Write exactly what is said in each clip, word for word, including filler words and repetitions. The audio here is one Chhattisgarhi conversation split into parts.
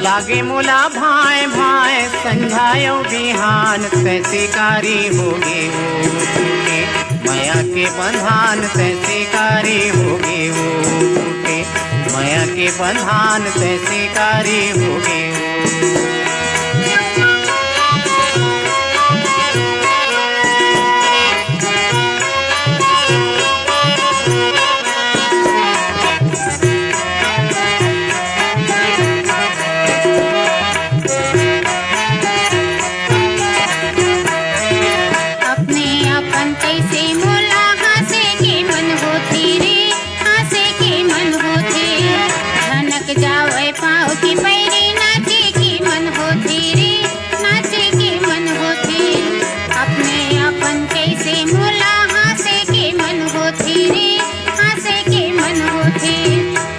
लागे मोला भांय भांय, संझा अउ बिहान, तैं शिकारी होगे ओ फूटे। मया के बंधान, तैं शिकारी होगे ओ फूटे। मया के बंधान, तैं शिकारी होगे ओ। अपने अपन तैसे मोला हाँसे के मन होथे रे, हाँसे के मन होथे। झनक जावय पाँव के पैरी, नाचे के मन होथे रे, नाचे के मन होथे। अपने अपन तैसे मोला हाँसे के मन होथे रे, हाँसे के मन होथे।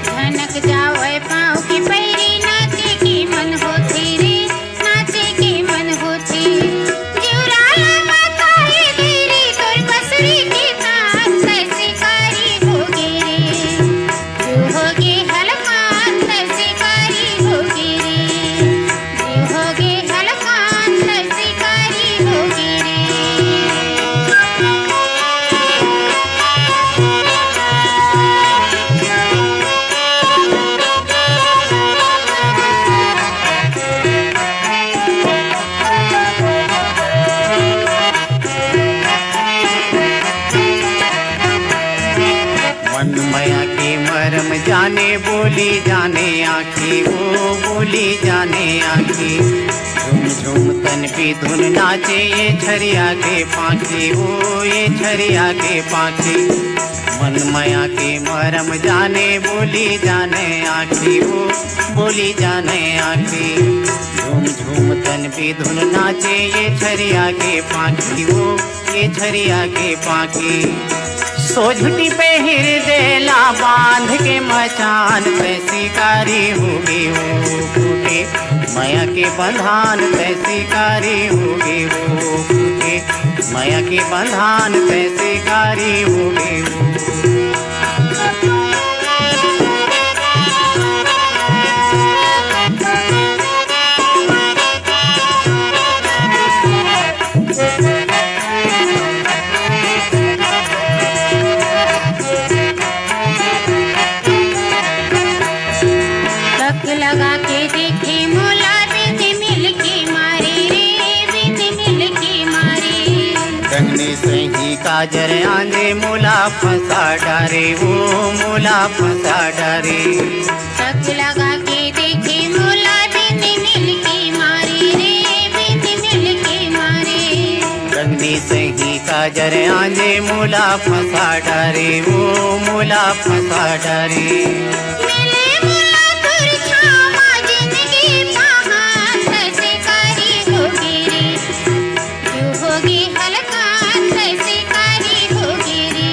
झनक जावय पाँव के पैरी, नाचे के मन होथे रे, नाचे के मन होथे। जिउरा ला बताए देरी तोर बसरी के तान, तैं शिकारी होगे रे। जीव होगे हलकान, तैं शिकारी होगे रे। जीव होगे हलकान, तैं शिकारी होगे रे। मन मया के मरम जाने, बोली जाने आँखी, ओ बोली जाने आँखी। झुम झुम तन पे धुन नाचे, ये छरिया के पाँखी, ओ ये छरिया के पाँखी। मन मया के मरम जाने, बोली जाने आँखी, ओ बोली जाने आँखी। झुम झुम तन पे धुन नाचे, ये छरिया के पाँखी, ओ ये छरिया के पाँखी। सोझ टिपे हिरदे ला बाँध के मचान, तैं शिकारी होगे ओ फूटे। मया के बंधान, तैं शिकारी होगे ओ फूटे। मया के बंधान, तैं शिकारी होगे ओ। टक लगा के देखे मोला, बिन मिल के मारे रे, बिन मिल के मारे। कंगनी सही काजर आंजे, मोला फंसा डारे, ओ मोला फंसा डारे। टक लगा के देखे मोला, बिन मिल के मारे रे, बिन मिल के मारे। कंगनी सही काजर आंजे, मोला फंसा डारे, ओ मोला फंसा डारे। मिले मोला तोर छामा, जिंदगी पहान, तैं शिकारी होगे रे। जीव होगे हलकान, तैं शिकारी होगे रे।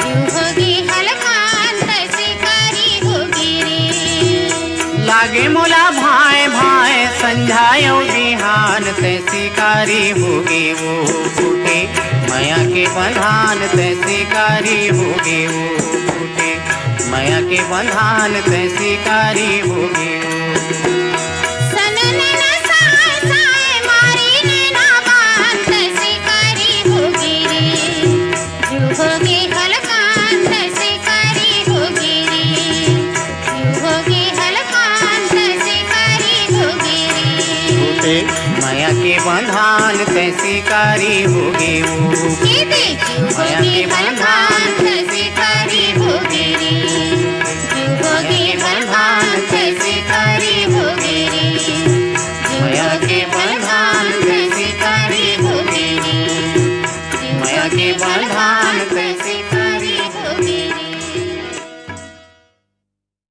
जीव होगे हलकान, तैं शिकारी होगे रे। लागे मोला भांय भांय, संझा अउ बिहान, तैं शिकारी होगे ओ फूटे। मया के बंधान, तैं शिकारी होगे ओ फूटे। मया के बंधान, तैं शिकारी होगे ओ। सन नैना साय साय मारी, नैना बान, तैं शिकारी होगे रे। जीव होगे हलकान, तैं शिकारी होगे रे। जीव होगे हलकान, तैं शिकारी होगे रे। फूटे मया के बंधान, तैं शिकारी होगे ओ। ए दे, जीव मया होगे के हलकान, बंधान। तैं शिकारी